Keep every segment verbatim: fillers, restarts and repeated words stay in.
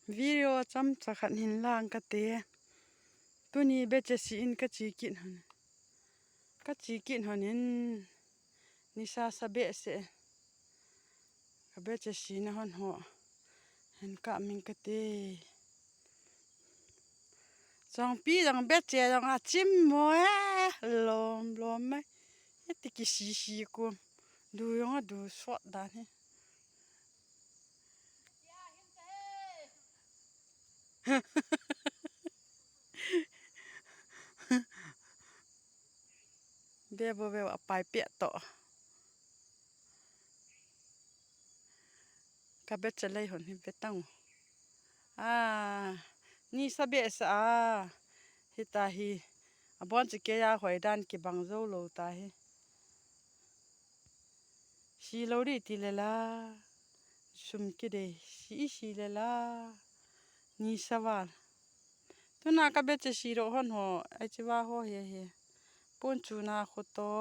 Video chomcha khat hin lang kate. Tuni beche si in kache kit hon. Kache kit hon in nisa sa behseh. Ka beche sina hon ho hin kap ing kate. Chongpi jong beche jong achim mo e, lom lom mai. Hiti kisisi kum. Du jong adu sot dan hi. Bebo bebo apai pia to. Ka beche lei hon hi ve tang. A, nisa behseh a. Hita hi. Abon chu kei a hoi dan kibang jou lou ta hi. Si lou di ti le la. Sum kidei. Si i si le la. Nisa val. Tuna ka beche si ro hon ho. Ai chi va ho he he. Pon chu na khu to.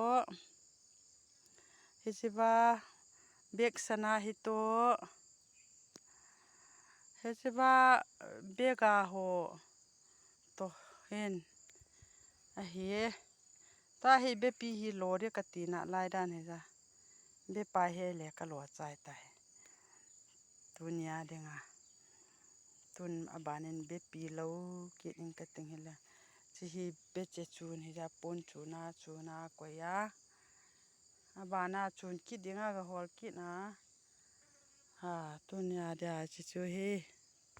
Hiche va bek sana hi to. Hiche va bek a ho to hin ahi. Ta hi bepi hi lo de kati na lai dan hi ja. Bepai hi le ka lo chai ta hi. Tunia dinga. Tun abanin bepi lo kit ing kating hi le. Chi hi beche chun hi ja pon chuna chuna koi a. Abana chun kit dinga ka hol kit na. Ha, tunia dia chi chu hi.